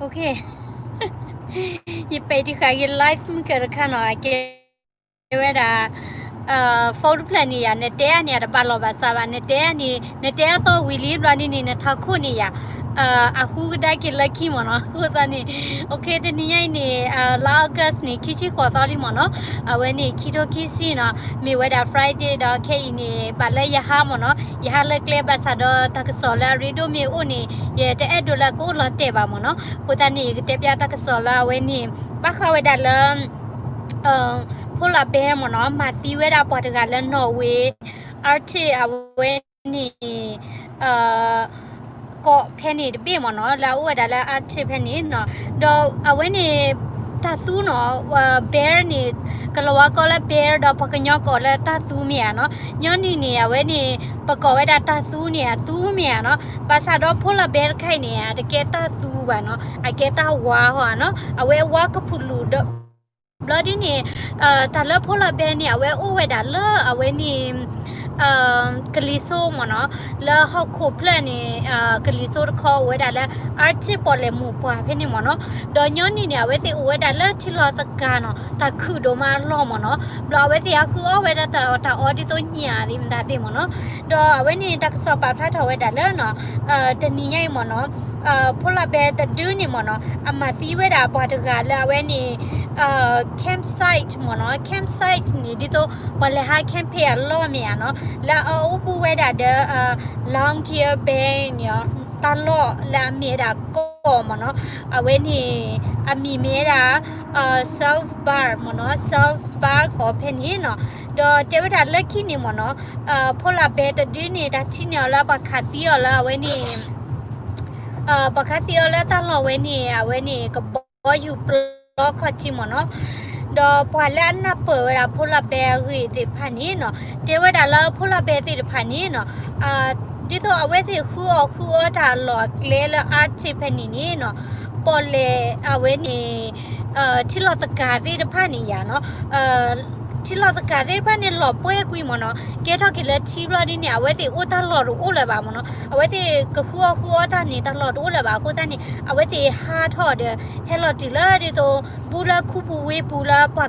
Okay, ယပဲာ်တံၢ်ဃာ်ယ live မုၢ်ကၢတခါနီၤ, အကဲဝဲဒၣ် phone တဖျၢၣ်န့ၣ်ယၤ နတဲအါန့ၣ် အတဘၣ်လီၤဘၣ်စးဘၣ်, နတဲအါန့ၣ် နတဲအသီဝံၤလံဘျီဒ်န့ၣ် နထးခိၣ်န့ၣ်ယၤ အဟူကဒါက့ၤလၢခံမ့ၢ်နီၤ. အဃိသတးန့ၣ် okay တနံၤညါအံၤန့ၣ် လါ August န့ၣ် ခံဆံဃိးသီလံမ့ၢ်နီၤ. အဝဲန့ၣ် ခံထိခံဆံနီၤ, မ့ၢ်ဝဲဒၣ် Friday ဒီးခဲအံၤန့ၣ် ဘၣ်လၢယဟါမ့ၢ်နီၤ, ယဟါလၢကျဲဘၣ်ဆၣ်ဒီးတၢ်ကစီၣ်လၢအရ့ဒိၣ်မ့ၢ်အိၣ်န့ၣ် ယတအဲၣ်ဒိးလၢကအိၣ်လီၤတဲာ်ဘၣ်မ့ၢ်နီၤ. အဃိသတးန့ၣ် ယကတဲပျးတၢ်ကစီၣ်လၢအဝဲန့ၣ် ဘၣ်ဃးဝဲဒၣ်လၢ polar bear မ့ၢ်နီၤ, မၤသံဝဲဒၣ်ပှၤတဂၤလၢ Norway Arctic အဝဲန့ၣ် ကီးဖဲန့ၣ်တဘ့ၣ်မ့ၢ်နီၤ, လၢအအိၣ်ဝဲဒၣ်လၢ Arctic ဖဲန့ၣ်နီၤ. ဒီးအဝဲန့ၣ် တၢ်သူနီၤ, bear န့ၣ် ကလၤဝါကိးလၢ bear ဒီးပှၤကညီကိးလၢတၢ်သူမ့ၢ်ဧါနီၤ. ညီနုၢ်န့ၣ် အဝဲန့ၣ် ပကိးဝဲဒၣ်တၢ်သူန့ၣ် အသူမ့ၢ်ဧါနီၤ. ဘၣ်ဆၣ်ဒီး polar bear တခါအံၤန့ၣ် အတကဲတၢ်သူဘၣ်နီၤ, အကဲတၢ်ဝါဟီဧါနီၤ, အဝဲအဝါကဖုးလူၤဒီး ဘျီဒ်န့ၣ် တၢ်လၢ polar bear န့ၣ် အဝဲအိၣ်ဝဲဒၣ်လၢအဝဲန့ၣ် ကလံၤစိမ့ၢ်နီၤ, လၢဟီၣ်ခိၣ်ဖျၢၣ်န့ၣ် ကလံၤစိတခီအိၣ်ဝဲဒၣ်လၢ Arctic ပီၣ်လဲၣ်မုၢ်ပှၢ်ဖဲန့ၣ်မ့ၢ်နီၤ. ဒီးညီနုၢ်န့ၣ် အဝဲသ့ၣ်အိၣ်ဝဲဒၣ်လၢထံလီၤသကၤနီၤ, တၢ်ခုၣ်ဒိၣ်မးအလီၢ်မ့ၢ်နီၤ. ဘျီအဝဲသ့ၣ်ဟးဃုအီၣ်ဝဲဒၣ်တၢ်အီၣ်တၢ်အီဒ်သိးညၣ်သ့ၣ်မတၤသ့ၣ်မ့ၢ်နီၤ. ဒီးအဝဲန့ၣ် တၢ်ကစီၣ်ပာ်ဖျါထီၣ်ဝဲဒၣ်လၢ တနံၤညါအံၤမ့ၢ်နီၤ, polar bear တဒုန့ၣ်မ့ၢ်နီၤ, အမၤသံဝဲဒၣ်ပှၤတဂၤလၢအဝဲန့ၣ် campsite မ့ၢ်နီၤ, campsite န့ၣ် ဒ်သိးပှၤလဲၤဟး camping အလီၢ်မ့ၢ်ဧါနီၤ, လၢအအိၣ်ဘူးဝဲဒၣ်ဒီး Longyearbyen န့ၣ် တၢ်လီၢ်လၢအမ့ၢ်ဝဲဒၣ်ကီးမ့ၢ်နီၤ, အဝဲန့ၣ် အမံၤမ့ၢ်ဝဲဒၣ် Svalbard မ့ၢ်နီၤ, Svalbard ကီးဖဲန့ၣ်နီၤ, ဒီးတဲဝဲဒၣ်လၢခံန့ၣ်မ့ၢ်နီၤ, polar bear တဒုန့ၣ် တၢ်ထံၣ်န့ၢ်အီၤလၢပှၤခးသံအီၤလၢအဝဲန့ၣ် ပှၤခးသံအီၤလၢတၢ်လီၢ်ဝဲန့ၣ် အဝဲန့ၣ် ကဘီယူၤပျီခီၣ်ထံးမ့ၢ်နီၤ, ဒီးပှၤလၢအနၢ်ပၢၢ်ဝဲဒၣ် polar bear အဂ့ၢ်သ့ၣ်တဖၣ်န့ၣ်နီၤ, တဲဝဲဒၣ်လၢ polar bear သ့ၣ်တဖၣ်န့ၣ်နီၤ, ဒ်သိးအဝဲသ့ၣ်ဃုအီၣ်ဃုအီတၢ်အလီၢ်အကျဲလၢ Arctic ဖဲန့ၣ်န့ၣ်နီၤ, ပီၣ်လဲၣ်အဝဲန့ၣ် ထံလီၤသကၤသ့ၣ်တဖၣ်န့ၣ်ယၤနီၤ, ထံလီၤသကၤသ့ၣ်တဖၣ်န့ၣ် လီၤပှဲၤကွံာ်မ့ၢ်နီၤ, ကဲထီၣ်က့ၤလၢထံဘျီဒ်န့ၣ် အဝဲသ့ၣ်အိၣ်တၢ်လီၢ်တအိၣ်လၢၤဘၣ်မ့ၢ်နီၤ, အဝဲသ့ၣ်ကဃုအီၣ်ဃုအီတၢ်န့ၣ် တၢ်လီၢ်တအိၣ်လၢၤဘၣ်အဃိသတးန့ၣ် အဝဲသ့ၣ်ဟးထီၣ်ဒီး ဟဲလီၤတုၤလၢဒ်သိး ဘူးလၢခူပူၤဝ့ၢ်ပူၤလၢ ပှၤ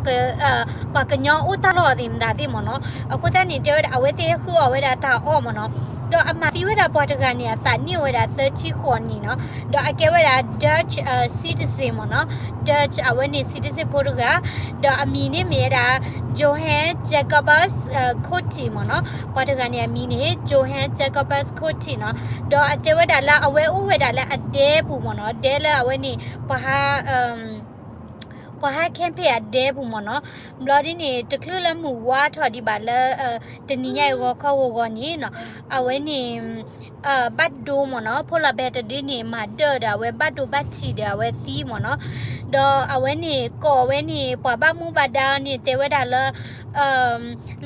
ကညီအိၣ်တၢ်လီၢ်သ့ၣ်မတၤသ့ၣ်မ့ၢ်နီၤ, အဃိသတးန့ၣ် တဲဝဲဒၣ် အဝဲသ့ၣ်ဟဲဃုအီၣ်ဝဲဒၣ်တၢ်အီၣ်မ့ၢ်နီၤ, ဒီးအမၤသံဝဲဒၣ်ပှၤတဂၤန့ၣ် အသးနံၣ်အိၣ်ဝဲဒၣ်သၢဆံဃိးနံၣ်နီၤ, ဒီးအကဲဝဲဒၣ် Dutch citizen မ့ၢ်နီၤ, Dutch အဝဲန့ၣ် citizen ဖိတဂၤ, ဒီးအမံၤန့ၣ်မ့ၢ်ဝဲဒၣ် Johan Jacobus Coetzee မ့ၢ်နီၤ, ပှၤတဂၤန့ၣ်အမံၤန့ၣ် Johan Jacobus Coetzee နီၤ, ဒီးအတဲဝဲဒၣ်လၢအဝဲအိၣ်ဝဲဒၣ်လၢအဒဲပူၤမ့ၢ်နီၤ, ဒဲလၢအဝဲန့ၣ် ပှၤဟး ပှၤဟး camping အဒဲပူၤမ့ၢ်နီၤ, ဘျီဒ်န့ၣ် တချုးလၢမုၢ်ဝါထီၣ်ဒံးဘၣ်လၢ တနံၤညါအံၤဂီၤခီဂီၤဂီၤန့ၣ်နီၤ, အဝဲန့ၣ် ဘၣ်ဒိမ့ၢ်နီၤ, polar bear တဒုန့ၣ် မၤဒၢၣ်ဒီးအဝဲဘၣ်ဒိဘၣ်ထံးဒီးအဝဲသံမ့ၢ်နီၤ, ဒီးအဝဲန့ၣ် ကီၢ်ဝဲန့ၣ် ပှၤဘၣ်မူဘၣ်ဒါန့ၣ် တဲဝဲဒၣ်လၢ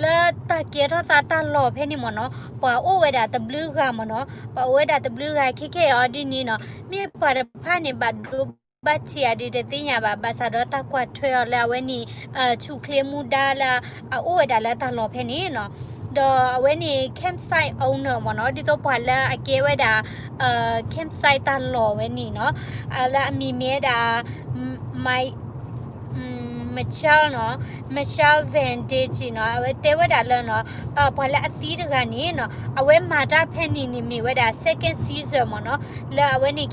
လၢတၢ်ကဲထီၣ်သးတၢ်လီၢ်ဖဲန့ၣ်မ့ၢ်နီၤ, ပှၤအိၣ်ဝဲဒၣ်တဘျုးဂၤမ့ၢ်နီၤ, ပှၤအိၣ်ဝဲဒၣ်တဘျုးဂၤခဲခဲအံၤဒ်န့ၣ်နီၤ, မ့ၢ်ပှၤတဖၣ်န့ၣ် ဘၣ်ဒိဘၣ်ထံးအဒုးတသ့ၣ်ညါဘၣ်, ဘၣ်ဆၣ်ဒီးတၢ်ကွၢ်ထွဲအီၤလၢအဝဲန့ၣ် ဆူၣ်ချ့မူဒါလၢအအိၣ်ဝဲဒၣ်လၢတၢ်လီၢ်ဖဲန့ၣ်နီၤ, ဒီးအဝဲန့ၣ် campsite owner မ့ၢ်နီၤ, ဒ်သိးပှၤလၢအကဲဝဲဒၣ် campsite တၢ်လီၢ်ဝဲန့ၣ်နီၤ, လၢအမံၤမ့ၢ်ဝဲဒၣ် Michael နီၤ, Michael Van Dijk နီၤ, အဝဲတဲဝဲဒၣ်လၢနီၤ, ပှၤလၢအသံတဂၤန့ၣ်နီၤ, အဝဲမၤတၢ်ဖဲန့ၣ်န့ၣ်မ့ၢ်ဝဲဒၣ် second season မ့ၢ်နီၤ, လၢအဝဲန့ၣ်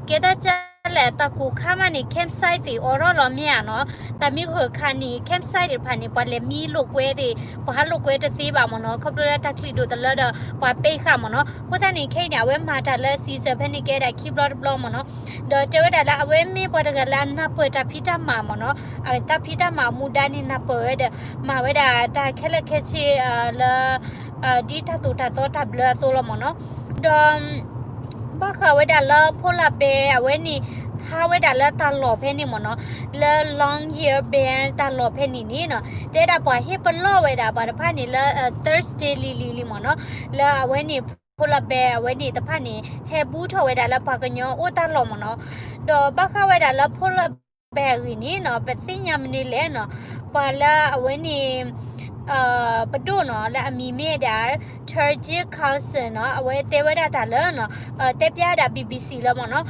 ကဲတၢ်ကလဲၣ် တၢ်ကိၢ်ခါမးန့ၣ် campsite သ့ၣ်အိးထီၣ်လီၤမ့ၢ်ဧါနီၤ, တၢ်မ့ၢ်ဂၢၢ်ခါန့ၣ် campsite သ့ၣ်တဖၣ်န့ၣ် ပှၤလဲၤမံလိာ်ကွဲသ့ၣ် ပှၤဟးလိာ်ကွဲတသ့ဘၣ်မ့ၢ်နီၤ, ခီဖျိလၢတၢ်ချံးဒိၣ်တလၢဒီး ပှၤပ့ၢ်ဃာ်မ့ၢ်နီၤ, အဃိသတးန့ၣ် ခဲအံၤန့ၣ် အဝဲမၤတၢ်လၢ season ဖဲန့ၣ်ကဲဒၣ်ခံဘျီတဘျီမ့ၢ်နီၤ, ဒီးတဲဝဲဒၣ်လၢအဝဲမ့ၢ်ပှၤတဂၤလၢအနၢ်ပၢၢ်တၢ်ဖံးတၢ်မၤမ့ၢ်နီၤ, တၢ်ဖံးတၢ်မၤအမူဒါန့ၣ် နၢ်ပၢၢ်ဝဲဒီး မၤဝဲဒၣ်တၢ်ခဲလၢာ်ခဲဆ့လၢ ဒ်တၢ်သိၣ်တၢ်သီတၢ်ဘျၢအသိးလီၤမ့ၢ်နီၤ, ဒီး ဘၣ်ဃးဝဲဒၣ်လၢ polar bear အဝဲန့ၣ် ဟးဝဲဒၣ်လၢတၢ်လီၢ်ဖဲန့ၣ်မ့ၢ်နီၤ, လၢ Longyearbyen တၢ်လီၢ်ဖဲန့ၣ်န့ၣ်နီၤ, တဲဒၣ်ပှၤဟ့ၣ်ပလီၢ်ဝဲဒၣ်ပှၤတဖၣ်န့ၣ်လၢ Thursday လံၤလံၤလံမ့ၢ်နီၤ, လၢအဝဲန့ၣ် polar bear အဝဲန့ၣ်တဖၣ်န့ၣ် ဟဲဘူးထီၣ်ဝဲဒၣ်လၢပှၤကညီအိၣ်တၢ်လီၢ်မ့ၢ်နီၤ, ဒီးဘၣ်ဃးဝဲဒၣ်လၢ polar bear အဂ့ၢ်န့ၣ်နီၤ, ပသ့ၣ်ညါမနုၤလဲၣ်နီၤ, ပှၤလၢအဝဲန့ၣ် ပဒိၣ်နီၤ လၢအမံၤမ့ၢ်ဒၣ် Turijin Carlson နီၤ အဝဲတဲဝဲဒၣ်တၢ်လၢနီၤ တဲပျါဒၣ် BBC လၢမ့ၢ်နီၤ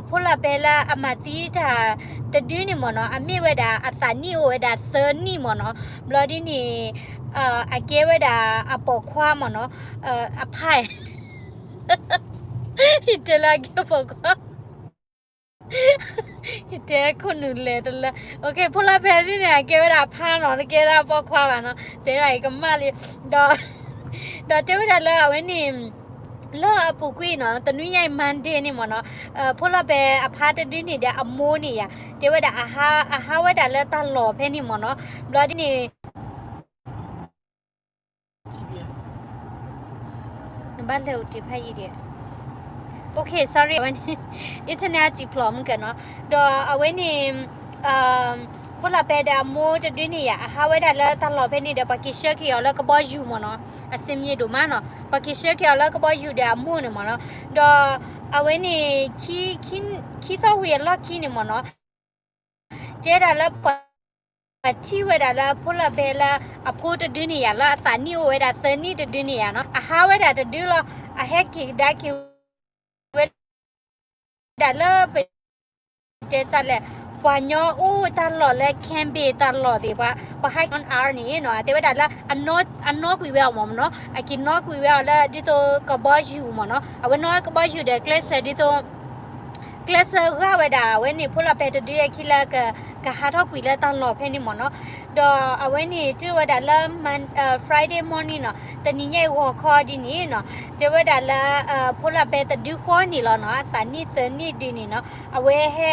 ဖိလၢ်ပဲလၢအမၤသံတၢ်တဒုန့ၣ်မ့ၢ်နီၤ အမ့ၢ်ဝဲဒၣ်အသးနံၣ်အိၣ်ဝဲဒၣ်သၢနံၣ်မ့ၢ်နီၤ ဘျီဒ်န့ၣ် အကဲဝဲဒၣ်အပိာ်ခွါမ့ၢ်နီၤ အဖါ ယတဲလၢအကဲပိာ်ခွါ ယတဲခိၣ်နူာ်လဲၤတလၢ ဖိလၢ်ပဲဒ်န့ၣ် အကဲဝဲဒၣ်အဖါနီၤ တကဲဒၣ်ပိာ်ခွါဘၣ်နီၤ တဲဒၣ်ယကမၣ်လံ ဒီး ဒီးတဲဝဲဒၣ်လၢအဝဲန့ၣ် လၢအပူၤကွံာ်နီၤ တနွံညါအံၤ Monday န့ၣ်မ့ၢ်နီၤ ဖိလၢ်ပဲအဖါတဒုန့ၣ်ဒီး အမိၢ်န့ၣ်ယၤ တဲဝဲဒၣ် အဟးဝဲဒၣ်လၢတၢ်လီၢ်ဖဲန့ၣ်မ့ၢ်နီၤ ဘျီဒ်န့ၣ် နဘၣ်လဲၤအိၣ်တ့ၢ်ဖးယံၤဒံး Okay, sorry အဝဲန့ၣ် internet အစံၣ်ဖျိးမုၢ်ကနီၤ ဒီးအဝဲန့ၣ် ဖိလၢ်ပဲဒီးအမိၢ်တဒုန့ၣ်ယၤ အဟးဝဲဒၣ်လၢတၢ်လီၢ်ဖဲန့ၣ်ဒီး ပှၤက့ၤဆှၢက့ၤအီၤလၢကဘီယူၤမ့ၢ်နီၤ အစ့မ့ၢ်ဒိၣ်မးနီၤ ပှၤက့ၤဆှၢက့ၤအီၤလၢကဘီယူၤဒီးအမိၢ်န့ၣ်မ့ၢ်နီၤ ဒီးအဝဲန့ၣ် ခံသီဝံၤအလီၢ်ခံန့ၣ်မ့ၢ်နီၤ တဲဒၣ်လၢပှၤထံၣ်ဝဲဒၣ်လၢဖိလၢ်ပဲလၢအဖိတဒုန့ၣ်ယၤ လၢအသးနံၣ်အိၣ်ဝဲဒၣ်သၢနံၣ်တဒုန့ၣ်ယၤနီၤ အဟးဝဲဒၣ်တဒုလီၤ အဟဲက့ၤကဒါက့ၤဝဲဒၣ်လၢပတဲတၢ်လဲၣ် ပှၤကညီအိၣ်တၢ်လီၢ်လၢ Kambay တၢ်လီၢ်သ့ၣ် ပှၤ ပှၤဟးက့ၤ R န့ၣ်နီၤ တဲဝဲဒၣ်လၢ အနီၣ်ကွံာ်ဝဲအီၤမ့ၢ်နီၤ အက့ၤနီၣ်ကွံာ်ဝဲအီၤလၢဒ်သိးကဘီယူၤမ့ၢ်နီၤ အဝဲနီၣ်ကဘီယူၤဒီးကျဲးစၢးဒ်သိး ကျဲးစၢးဂာ်ဝဲဒၣ် အဝဲန့ၣ်ဖိလၢ်ပဲတဒုအခံလၢ ကဟးထီၣ်ကွံာ်လၢတၢ်လီၢ်ဖဲန့ၣ်မ့ၢ်နီၤ ဒီးအဝဲန့ၣ်တုၤဝဲဒၣ်လၢ Friday morning နီၤ တနံၤညါအံၤဂီၤခီဒ်န့ၣ်နီၤ တဲဝဲဒၣ်လၢ ဖိလၢ်ပဲတဒုဃီန့ၣ်လီၤနီၤ အသးနံၣ်သၢနံၣ်ဒ်န့ၣ်နီၤ အဝဲဟဲ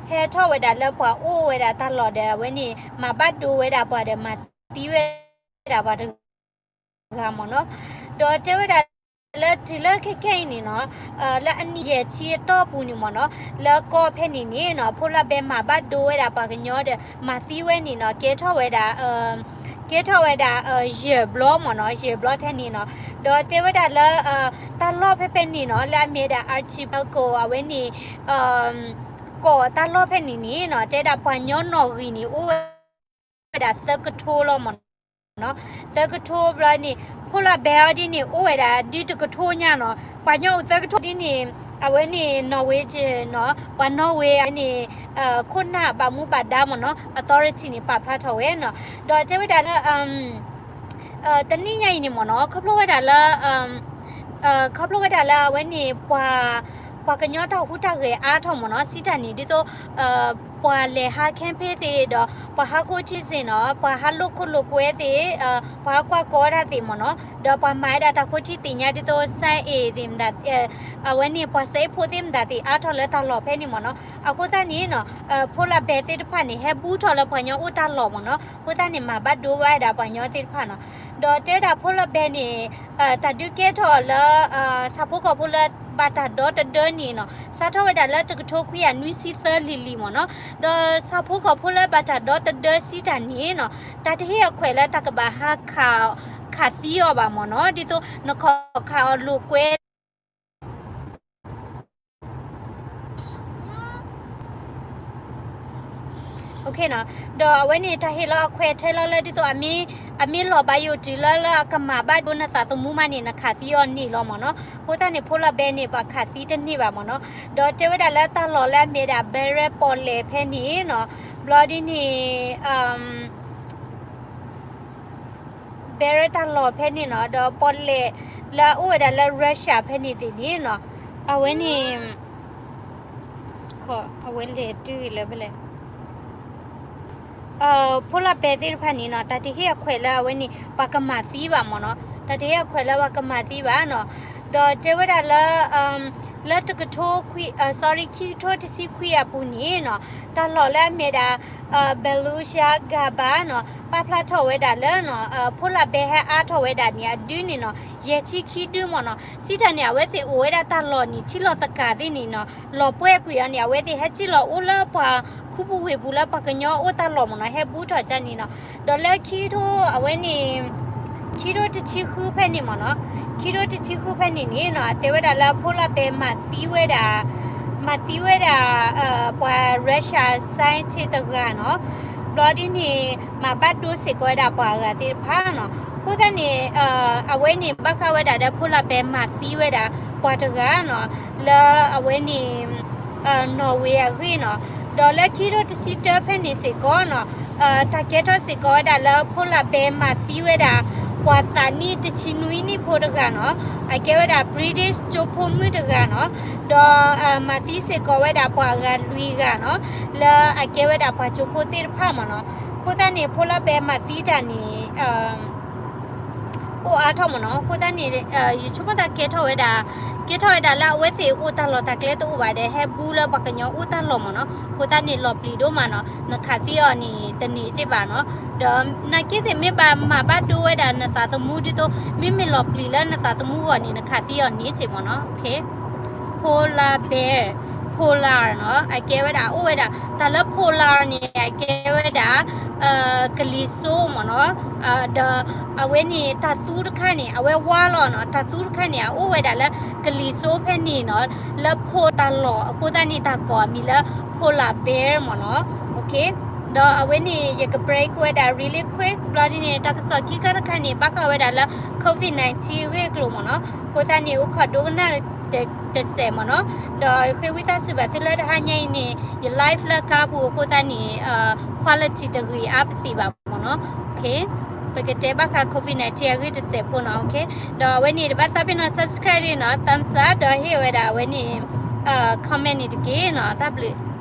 ဟဲထီၣ်ဝဲဒၣ်လၢပှၤအိၣ်ဝဲဒၣ်တၢ်လီၢ်ဒီး အဝဲန့ၣ် မၤဘၣ်ဒိဝဲဒၣ်ပှၤဒီးမၤသံဝဲဒၣ်ပှၤတဂၤမ့ၢ်နီၤ ဒီးတဲဝဲဒၣ်လၢတုၤလၢခဲခဲအံၤန့ၣ်နီၤ လၢအနံၣ်ယဲၢ်ဆံအတီၢ်ပူၤန့ၣ်မ့ၢ်နီၤ လၢကီၢ်ဖဲန့ၣ်န့ၣ်နီၤ ဖိလၢ်ပဲမၤဘၣ်ဒိဝဲဒၣ်ပှၤကညီဒီး မၤသံဝဲန့ၣ်နီၤ ကဲထီၣ်ဝဲဒၣ် ကဲထီၣ်ဝဲဒၣ် ယဲၢ်ဘျီမ့ၢ်နီၤ ယဲၢ်ဘျီထဲန့ၣ်နီၤ ဒီးတဲဝဲဒၣ်လၢ တၢ်လီၢ်ဖဲဖဲန့ၣ်နီၤ လၢအမ့ၢ်ဒၣ် Archipelago အဝဲန့ၣ် ကီၢ်တၢ်လီၢ်ဖဲန့ၣ်န့ၣ်နီၤ တဲဒၣ်ပှၤကညီနီၣ်ဂံၢ်န့ၣ် အိၣ်ဝဲဒၣ်သၢကထိလီၤမ့ၢ်နီၤ သၢကထိဘျီန့ၣ် ဖိလၢ်ပဲအီၤဒ်န့ၣ် အိၣ်ဝဲဒၣ်ဒုတကထိညါနီၤ ပှၤကညီအိၣ်သၢကထိဒ်န့ၣ် အဝဲန့ၣ် Norwegian နီၤ ပှၤနီၣ်ဝ့အဝဲန့ၣ် ခိၣ်နၢ်ဘၣ်မူဘၣ်ဒါမ့ၢ်နီၤ authority န့ၣ် ပာ်ဖျါထီၣ်ဝဲနီၤ ဒီးတဲဝဲဒၣ်လၢ တနံၣ်ညါအံၤန့ၣ်မ့ၢ်နီၤ ခီဖျိဝဲဒၣ်လၢ ခီဖျိဝဲဒၣ်လၢအဝဲန့ၣ် ပှၤ ပှၤကညီတၢ်ဟူးတၢ်ဂဲၤအါထီၣ်မ့ၢ်နီၤ စံးတၢ်န့ၣ် ဒ်သိး ပှၤလဲၤဟး camping သ့ၣ်ဒီး ပှၤဟးဃိထံစ့ၣ်နီၤ ပှၤဟးလိာ်ခိၣ်လိာ်ကွဲသ့ၣ် ပှၤဟးကွၢ်ကီတၢ်သ့ၣ်မ့ၢ်နီၤ ဒီးပှၤမၤဝဲဒၣ်တၢ်ခိၣ်ထံသ့ၣ်ညါဒ်သိး စဲအ့ၣ်သ့ၣ်မတၤ အဝဲန့ၣ် ပှၤစဲအ့ၣ်ဖိသ့ၣ်မတၤသ့ၣ်အါထီၣ်လၢတၢ်လီၢ်ဖဲန့ၣ်မ့ၢ်နီၤ အဃိသတးန့ၣ်နီၤ ဖိလၢ်ပဲသ့ၣ်တဖၣ်န့ၣ် ဟဲဘူးထီၣ်လၢပှၤကညီအိၣ်တၢ်လီၢ်မ့ၢ်နီၤ အဃိသတးန့ၣ် မၤဘၣ်ဒိဝဲဒၣ်ပှၤကညီသ့ၣ်တဖၣ်နီၤ ဒီးတဲဝဲဒၣ်ဖိလၢ်ပဲန့ၣ် တၢ်ဒုးကဲထီၣ်လၢ ဆၣ်ဖိကီၢ်ဖိလၢဘၣ်တၢ်ဒီတဒၢန့ၣ်နီၤ စးထီၣ်ဝဲဒၣ်လၢတကထိခွံကယၤနွံဆံသၢလံၤလံၤမ့ၢ်နီၤ ဒီးဆၣ်ဖိကီၢ်ဖိလၢဘၣ်တၢ်ဒီတဒၢစံးတၢ်န့ၣ်နီၤ တၢ်တဟ့ၣ်အခွဲးလၢတၢ်ကဘၣ်ဟးခး ခးသံအီၤဘၣ်မ့ၢ်နီၤ ဒ်သိးနခီၣ်ခးအီၤလိာ်ကွဲ ဒီးအဝဲန့ၣ် တၢ်ဟ့ၣ်လီၤအခွဲးထဲလီၤလၢဒ်သိး အမ့ၢ်လီၤဘၣ်ယိၣ်တုၤလၢလၢအကမၤဘၣ်ဒိနသးသမူမးန့ၣ် နခးသံအီၤန့ၣ်လီၤမ့ၢ်နီၤ. အဃိသတးန့ၣ် ဖိလီၤဘဲန့ၣ် ပှၤခးသံတန့ၢ်ဘၣ်မ့ၢ်နီၤ. ဒီးတဲဝဲဒၣ်လၢတၢ်လီၢ်လၢအမ့ၢ်ဒၣ် Barents ပီၣ်လဲၣ်ဖဲန့ၣ်နီၤ, ဘျီဒ်န့ၣ် Barents တၢ်လီၢ်ဖဲန့ၣ်နီၤ, ဒီးပီၣ်လဲၣ်လၢအအိၣ်ဝဲဒၣ်လၢ Russia ဖဲန့ၣ်သ့ၣ်န့ၣ်နီၤ, အဝဲန့ၣ် အဝဲလဲၤတုၤဂ့ၤလၢဖဲလဲၣ် ဖိလီၤဘဲသ့ၣ်တဖၣ်န့ၣ်နီၤ, တၢ်တဟ့ၣ်အခွဲးလၢအဝဲန့ၣ် ပှၤကမၤသံဘၣ်မ့ၢ်နီၤ, တၢ်တဟ့ၣ်အခွဲးလၢပှၤကမၤသံဘၣ်နီၤ. ဒီးတဲဝဲဒၣ်လၢ လၢတကထိခွံ sorry ခံကထိတဆံခွံအပူၤန့ၣ်နီၤ, တၢ်လီၢ်လၢအမ့ၢ်ဒၣ် Beluzha Gharba နီၤ, ပာ်ဖျါထီၣ်ဝဲဒၣ်လၢ ဖိလီၤဘဲဟဲအါထီၣ်ဝဲဒၣ်န့ၣ် အဒုန့ၣ်နီၤ, ယဲၢ်ဆံခံဒုမ့ၢ်နီၤ. စံးတၢ်န့ၣ် အဝဲသ့ၣ်အိၣ်ဝဲဒၣ်တၢ်လီၢ်န့ၣ် ထံလီၢ်သကၤသ့ၣ်န့ၣ်နီၤ, လီၤပှဲၤကွံာ်အီၤန့ၣ် အဝဲသ့ၣ်ဟဲစံၣ်လီၤအိၣ်လၢပှၤခူပူၤဝ့ၢ်ပူၤလၢပှၤကညီအိၣ်တၢ်လီၢ်မ့ၢ်နီၤ, ဟဲဘူးထီၣ်ကန့ၣ်နီၤ. ဒီးလၢခံကထိ အဝဲန့ၣ် ခံကထိတဆံဃုဖဲန့ၣ်မ့ၢ်နီၤ, ခံကထိတဆံဃုဖဲန့ၣ်န့ၣ်နီၤ, တဲဝဲဒၣ်လၢဖိလီၤဘဲမၤသံဝဲဒၣ် မၤသံဝဲဒၣ် ပှၤ Russia scientist တဂၤနီၤ. ဘျီဒ်န့ၣ် မၤဘၣ်ဒိစ့ၢ်ကီးဝဲဒၣ်ပှၤအဂၤသ့ၣ်တဖၣ်နီၤ. အဃိသတးန့ၣ် အဝဲန့ၣ်ဘၣ်ဃးဝဲဒၣ်ဒီး polar bear မၤသံဝဲဒၣ်ပှၤတဂၤနီၤ, လၢအဝဲန့ၣ် Norway အဂ့ၢ်နီၤ. ဒီးလၢခံထိတဆံတၢဖဲန့ၣ်စ့ၢ်ကီးနီၤ, တၢ်ကဲထီၣ်စ့ၢ်ကီးဝဲဒၣ်လၢ polar bear မၤသံဝဲဒၣ် ပှၤသးနံၣ်တဆံနွံနံၣ်ဖိတဂၤနီၤ, အကဲဝဲဒၣ် British ကၠိဖိမုၣ်တဂၤနီၤ, ဒီးမၤသံစ့ၢ်ကီးဝဲဒၣ်ပှၤအဂၤလွံၢ်ဂၤနီၤ, လၢအကဲဝဲဒၣ်ပှၤကၠိဖိသ့ၣ်တဖၣ်မ့ၢ်နီၤ. အဃိသတးန့ၣ် polar bear မၤသံတၢ်န့ၣ် အိၣ်အါထီၣ်မ့ၢ်နီၤ. အဃိသတးန့ၣ် ယဆိကမိၣ်သးကဲထီၣ်ဝဲဒၣ် ကဲထီၣ်ဝဲဒၣ်လၢအဝဲသ့ၣ်အိၣ်တၢ်လီၢ်တၢ်ကျဲတအိၣ်ဘၣ်ဒီး ဟဲဘူးလၢပှၤကညီအိၣ်တၢ်လီၢ်မ့ၢ်နီၤ. အဃိသတးန့ၣ် လီၤပျံၤဒိၣ်မးနီၤ, နခးသံအီၤန့ၣ် တန့ၢ်က့ဘၣ်နီၤ. ဒီးနာ်က့သ့ၣ် မ့ၢ်ဘၣ်မၤဘၣ်ဒိဝဲဒၣ်နသးသမူဒ်သိး မ့မ့ၢ်လီၤပျံၤလၢနသးသမူအဂီၢ်န့ၣ် နခးသံအီၤန့ၢ်စ့ၢ်မ့ၢ်နီၤ. polar bear, polar နီၤ, အကဲဝဲဒၣ်အိၣ်ဝဲဒၣ် တၢ်လၢ polar န့ၣ် အကဲဝဲဒၣ် ကလံၤစိမ့ၢ်နီၤ. ဒီးအဝဲန့ၣ် တၢ်သူတခါန့ၣ် အဝဲဝါလီၤနီၤ, တၢ်သူတခါန့ၣ် အအိၣ်ဝဲဒၣ်လၢကလံၤစိဖဲန့ၣ်နီၤ, လၢ pole တၢ်လီၢ်. အဃိသတးန့ၣ် တၢ်ကိးအမံၤလၢ polar bear မ့ၢ်နီၤ. ဒီးအဝဲန့ၣ် ယက break ဝဲဒၣ် really quick ဘျီဒ်န့ၣ် တၢ်ကစီၣ်ခံခါတခါန့ၣ် ဘၣ်ဃးဝဲဒၣ်လၢ COVID nineteen အဂ့ၢ်အကျိၤမ့ၢ်နီၤ. အဃိသတးန့ၣ် အိၣ်ခိးဒိကနၣ်တစဲးမ့ၢ်နီၤ. ဒီးဃ့ဝံသးစူၤဘၣ်သုလၢတဟါညါအံၤန့ၣ် ယ live လၢကါပူၤအဃိသတးန့ၣ် quality တဂ့ၤအါပသ့ၣ်ဘၣ်မ့ၢ်နီၤ. ပကတဲဘၣ်ဃး COVID nineteen အဂ့ၢ်တစဲးဖိနီၤ. ဒီးအဝဲန့ၣ် တဘၣ်သးပ့ၤနီၤ subscribe န့ၣ်နီၤ, thumbs up ဒီးဟ့ၣ်ဝဲဒၣ်အဝဲန့ၣ် comment န့ၣ်တက့ၢ်နီၤ. တၢ်ဘျုး